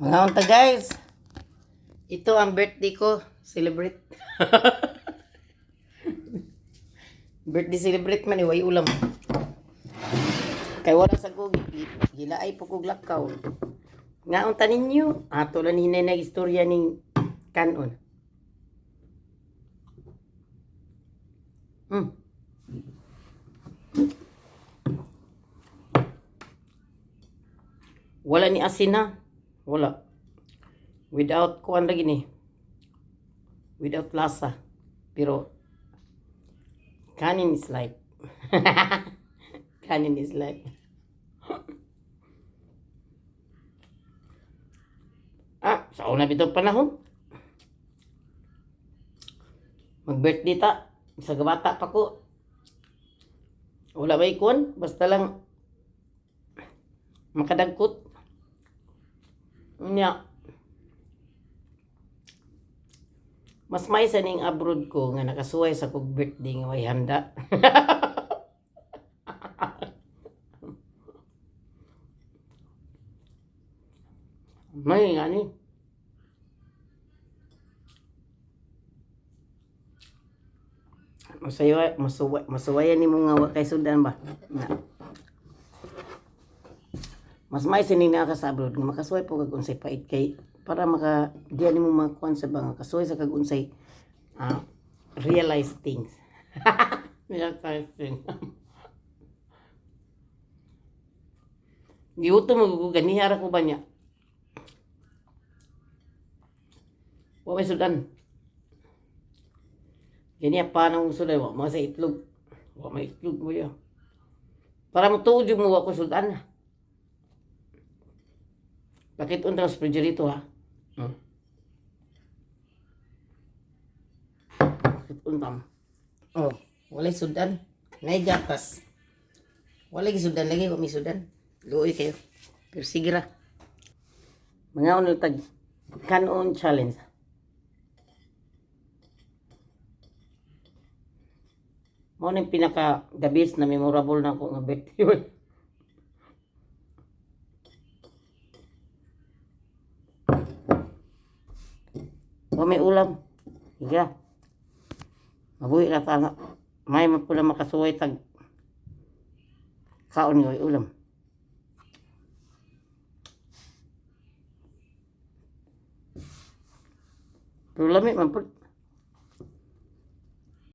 Mga unta, guys. Ito ang birthday ko. Celebrate. Birthday celebrate man eh, way ulam. Kay wala sa ko gilaay po kog lakaw. Nga unta ninyo, ato lang hinay nag istorya ning kanon. Wala ni asin ha. Wala. Without kuan lagi ni. Without lasa. Pero kanin is life. Kanin is life. Ah, sa una bitong panahon. Mag-birthday ta. Sa bata pa ko. Wala ba kuan? Basta lang makadagkot. Nya. Mas may sa ning abroad ko nga nakasuway sa kog birthday nga way handa. May nga ni. Masaya, masuway, masuwayan ni mo nga wa kay sudan ba? Na. Mas may sa ning naa ka sa abroad nga makasuway po kag unsay pait kay para maka diya nimo makuan sa ba nga kasuway sa kag unsay realize things. Realize things. Giutom mo ko ganiha ra ko ba niya. Wa may sudan. Ganiha pa nang sudan wa mo sa itlog. Wa may itlog mo ya. Para mo tuod mo wa ko sudan. Bakit unta sa refrigerator ha? Bakit unta? Oh, walay sudan. Nay gatas. Walay sudan lagi, wa may sudan. Luoy kayo. Pero sige ra. Mga unol tag kanon challenge. Mao ning pinaka the best na memorable na ako nga birthday. Wa may ulam. Sige ra. Mabuhi ra ta. May man pula makasuway tag kaon nga way ulam. Pero lami man pud.